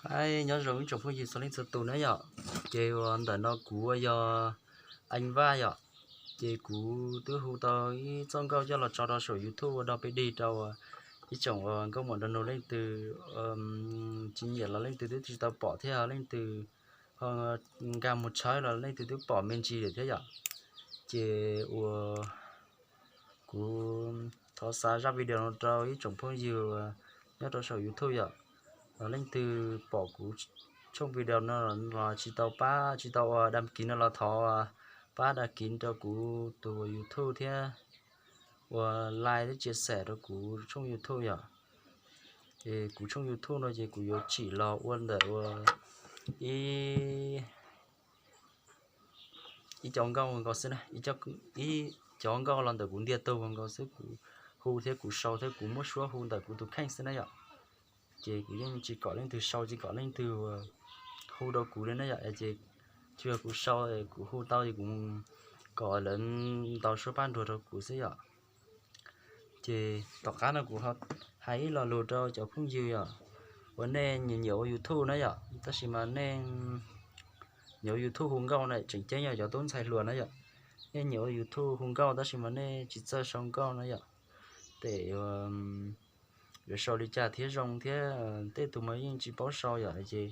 Hais nyob zoo ib tsoom phooj ywg txhua leej txhua tus na yom. Ces uas ntawm no kuv uas yog Eev Vaj yom. Ces kuv twb hu tau ib txoj nkauj coj los tso rau saum YouTube ua dog pes dig rau ib tsoom uas nkauj muam nrog nug leej twg tsis nyiam los leej twg twb tsis tau pom thiab, leej twg ho nkag mus tshawb los leej twg twb pom me ntsis lawm thiab yom. Ces uas kuv thov xa zaj video no rau ib tsoom phooj ywg nyob rau saum YouTube yom. Leej twg pom kuv tshooj video no los tsis tau pab, tsis tau ua đăng ký no los thov pab đăng ký rau kuv tus YouTube thiab ua like thiab chia sẻ rau kuv tshooj YouTube yom. Es kuv tshooj YouTube no ces kuv yuav tsim los ua ntawm ua ib ib cov nkauj nkaus xwb na, ib cov nkauj los ntawm kuv ntiag tug nkaus xwb, kuv hu thiab kuv sau thiab kuv muab suab hu ntawm kuv tus kheej xwb na yom. Ces kuv yeej tsis kom leej twg sau, tsis kom leej twg hu rau kuv li na yom. Ces tsuas yog kuv sau, kuv hu tau ces kuv kom lawv ntaus suab paj nruag rau kuv xwb yom. Ces tom qab no kuv hais ib lo lus rau cov phooj ywg yom, uas nej nyiam nyiam ua YouTube na yom, tab sis mas nej nyiam ua YouTube hu nkauj na, tseem ceeb yog cov tub ntxhais hluas na yom. Nej nyiam ua YouTube hu nkauj tab sis mas nej tsis txawj sau nkauj na yom. Ces yuav sau li cas thiab zoo thiab, tej tus mas yeej tsis paub sau yom. Ces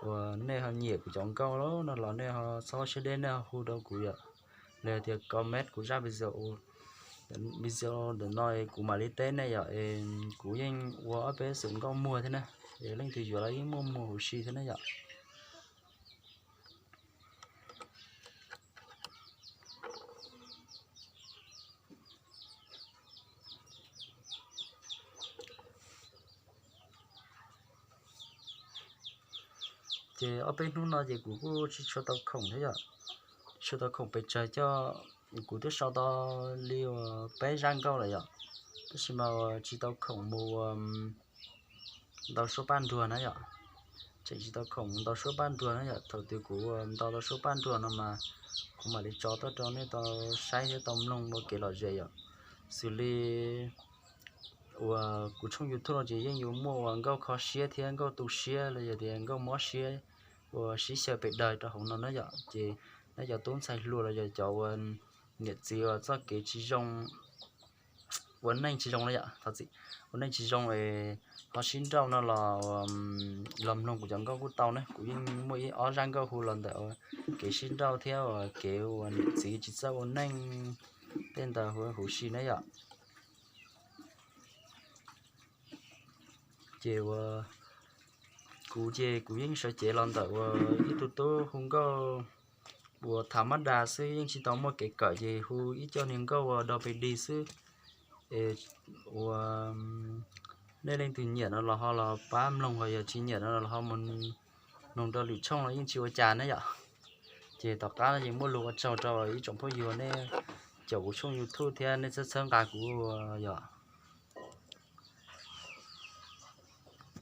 uas nej ho nyiam kuv cov nkauj no los nej ho txhob siab deb, nej ho hu rau kuv yom, los yog tias comment kuv zaj video ntawm no kuv mam li teb nej yom. Kuv yeej ua ob peb xwm nkauj muag thiab na, es leej twg yuav los yeej muaj muag huv si thiab na yom. Ces ob peb hnub no ces kuv kuj tsis tshua tau khoom thiab yom, tsis tshua tau khoom pes tsawg coj, kuv twb sau tau li uas peb zaj nkauj lawm yom, tab sis mas uas tsis tau khoom mus ua ntaus suab paj nruag na yom. Tseem tsis tau khoom mus ntaus suab paj nruag na yom, thaum twg kuv ua ntaus tau suab paj nruag no mas kuv mam li tso tuaj rau nej tau saib thiab tau mloog ua kev lom zem yom. Xws li uas kuv tshooj YouTube no ces yeej yuav muaj uas nkauj kho siab thiab nkauj tu siab los yog tias nkauj mob siab uas sib xyaw pes daws rau hauv no na yom. Ces nej cov tub ntxhais hluas los yog cov uas niam txiv uas txoj kev tsis zoo, ua neej tsis zoo na yom, thov txim, ua neej tsis zoo es ho sib nrauj no los, los mloog kuv cov nkauj kuj tau na. Kuv yeej muaj ib ob zaj nkauj hu los ntawm kev sib nrauj thiab uas kev uas niam txiv tsis txawj ua neej tej ntawd huv si na yom. Ces uas kuv ces kuv yeej sawv cev los ntawm uas ib tug tub hu nkauj uas tham mab das xwb, yeej tsis tau muaj kev kawm ces hu ib co niag nkauj uas dog pes dig xwb. Es uas nej leej twg nyiam no los ho los pab mloog, ho yog tsis nyiam no los ho mus mloog rau lwm tshooj los yeej tsis ua cas na yom. Ces tom qab no ces muaj lus ua tsaug rau ib tsoom phooj ywg nej caum kuv tshooj YouTube thiab nej txhawb txhawb nqa kuv yom.